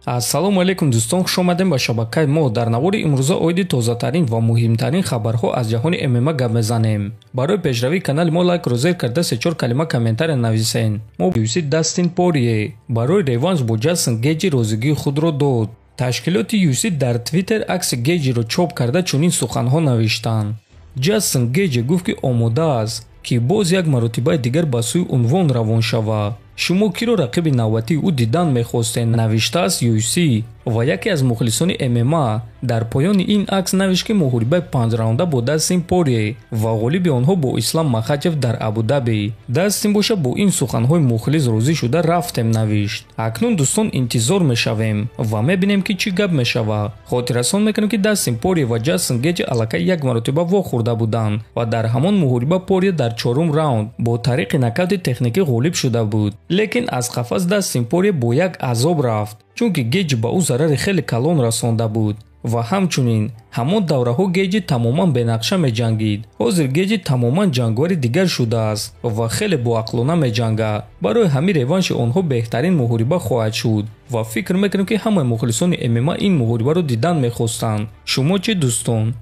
Ассалому алайкум дӯстон, хуш омадем ба шабакаи мо. Дар навори имрӯза оиди тозатарин ва муҳимтарин хабарҳо аз ҷаҳони ММА гап мезанем. Барои пешравии канали мо лайкро зер карда се-чор калима комментария нависен. Мо UFC Дастин Порье барои реванш бо Ҷастин Геҷи розигии худро дод. Ташкилоти UFC дар Твиттер акси Геҷиро чоп карда чунин суханҳо навиштанд. Ҷастин Геҷи гуфт, ки омода аст, ки боз як маротибаи дигар ба сӯи унвон равон шавад. Шумо киро рақиби навбатии ӯ дидан мехостед, навиштааст UFC. Ва яке аз мухлисони ММА дар поёни ин акс навишт, ки муҳорибаи панҷраунда бо Дастин Порье ва ғолиби онҳо бо Ислам Махачев дар Абудаби. Дастин боша бо ин суханҳои мухлис розӣ шуда рафтем навишт. Акнун дӯстон интизор мешавем ва мебинем, ки чӣ гап мешавад. Хотиррасон мекунем, ки Дастин Порье ва Ҷастин Геҷи аллакай як маротиба вохӯрда буданд ва дар ҳамон муҳориба Порье дар чорум раунд бо тариқи нокаути техникӣ ғолиб шуда буд. Лекин аз қафас Дастин Порье бо як азоб рафт, чунки Геҷи ба ӯ зарари хеле калон расонда буд. Ва ҳамчунин ҳамон давраҳо Геҷи тамоман бенақша меҷангид. Ҳозир Геҷи тамоман ҷанговари дигар шудааст ва хеле боақлона меҷангад. Барои ҳамин реванши онҳо беҳтарин муҳориба хоҳад шуд ва фикр мекунем, ки ҳамаи мухлисони ММА ин муҳорибаро дидан мехостанд. Шумо чӣ, дӯстон?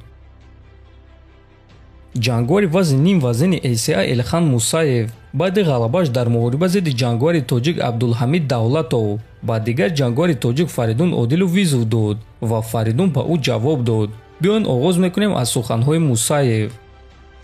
Ҷанговари вазни ним вазнини ACA Элхан Мусаев баъди ғалабааш дар муҳориба зидди ҷанговари тоҷик Абдулҳамид Давлатов ба дигар ҷанговари тоҷик Фаридун Одилов вызов дод ва Фаридун ба ӯ ҷавоб дод. Биёен оғоз мекунем аз суханҳои Мусаев.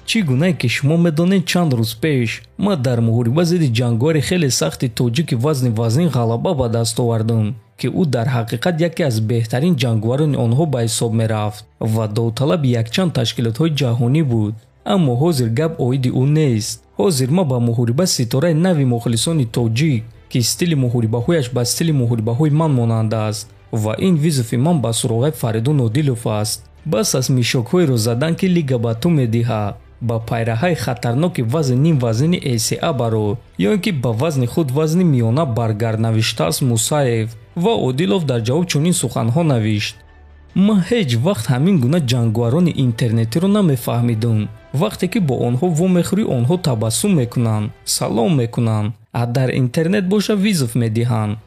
Чӣ гунае ки шумо медонед, чанд рӯз пеш ман дар муҳориба зидди ҷанговари хеле сахти тоҷики вазни вазнин ғалаба ба даст овардам, ки ӯ дар ҳақиқат яке аз беҳтарин ҷанговарони онҳо ба ҳисоб мерафт ва довталаби якчанд ташкилотҳои ҷаҳонӣ буд. Аммо ҳозир гап оиди ӯ нест. Ҳозир ман ба муҳориба ситораи нави мухлисони тоҷик, ки стили муҳорибаҳояш ба стили муҳорибаҳои ман монанд аст, ва ин вызов и ман ба суроғаи Фаридун Одилов аст. Бас аз мешок ҳоеро задан, ки лига ба ту медиҳад, ба пайраҳаи хатарноки вазни ним вазнини ACA баро ё ин ки ба вазни худ, вазни миёна баргард, навиштааст Мусаев. Ва Одилов дар ҷавоб чунин суханҳо навишт: ман ҳеҷ вақт ҳамин гуна ҷанговарони интернетиро намефаҳмидум. Вақте ки бо онҳо вомехӯрӣ, онҳо табассум мекунанд, салом мекунанд, а дар интернет боша вызов медиҳанд.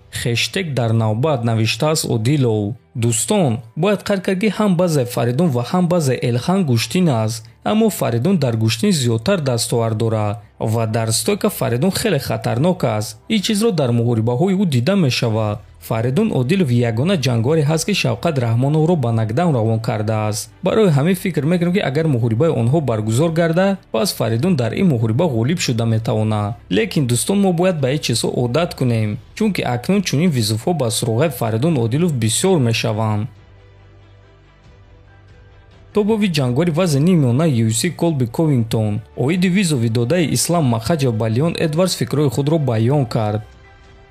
#ДарНавбат, навиштааст Одилов. Дӯстон, бояд қайд кард, ки ҳам базаи Фаридун ва ҳам базаи Элхан гӯштин аст, аммо Фаридун дар гӯштин зиёдтар дастовард дорад ва дар стойка Фаридун хеле хатарнок аст. Ин чизро дар муҳорибаҳои ӯ дида мешавад. Фаридун Одилов ягона ҷанговаре ҳаст, ки Шавқат Раҳмоновро ба нокдаун равон кардааст. Барои ҳамин фикр мекунем, ки агар муҳорибаи онҳо баргузор гардад, пас Фаридун дар ин муҳориба ғолиб шуда метавонад. Лекин дӯстон, мо бояд ба ин чизҳо одат кунем, чунки акнун чунин вызов ҳо ба суроғаи Фаридун Одилов бисёр мешаванд. Тобови ҷанговари вазни ниммиёнаи UFC Колби Ковингтон оиди вызов и додаи Ислам Махачев ба Леон Эдвардс фикрҳои худро баён кард.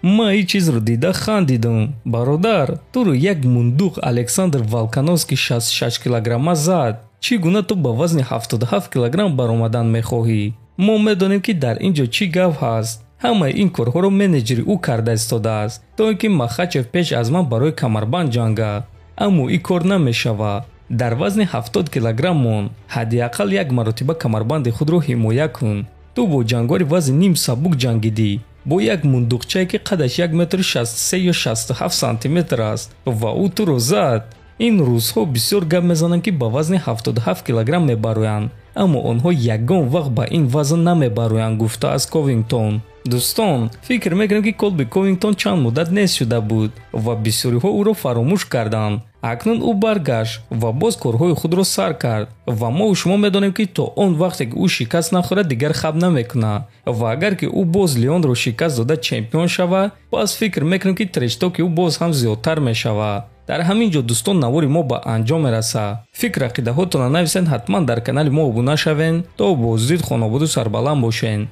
Ман ин чизро дида хандидам. Бародар, туро як мундуқ Александр Волкановски 66 килограмма зад. Чӣ гуна ту ба вазни 77 килограмм баромадан мехоҳӣ? Мо медонем, ки дар ин ҷо чӣ гап ҳаст. Ҳамаи ин корҳоро менеҷери ӯ карда истодааст, то ин ки Махачев пеш аз ман барои камарбанд ҷангад, аммо ин кор намешавад. Дар вазни 70 килограмм мон, ҳадди ақал як маротиба камарбанди худро ҳимоя кун. Ту бо ҷанговари вазни ним сабук ҷангидӣ, бо як мундуқчае, ки қадаш 1 метру 63 ё 67 сантиметр аст, ва ӯ туро зад. Ин рӯзҳо бисёр гап мезананд, ки ба вазни 77 килограмм мебароянд, аммо онҳо ягон вақт ба ин вазн намебароянд, гуфтааст Ковингтон. Дӯстон, фикр мекунем, ки Колби Ковингтон чанд муддат нест шуда буд ва бисёриҳо ӯро фаромӯш карданд. Акнун ӯ баргашт ва боз корҳои худро сар кард ва мо шумо медонем, ки то он вақте ки ӯ шикаст нахӯрад, дигар хаб намекунад. Ва агар ки ӯ боз Леонро шикаст дода чемпион шавад, пас фикр мекунем, ки trash talk и ӯ боз ҳам зиёдтар мешавад. Дар ҳамин ҷо, дӯстон, навори мо ба анҷом мерасад. Фикр ақидаҳотонро нависед, ҳатман дар канали мо обуна шавед. То боздид, хонободу сарбаланд бошед.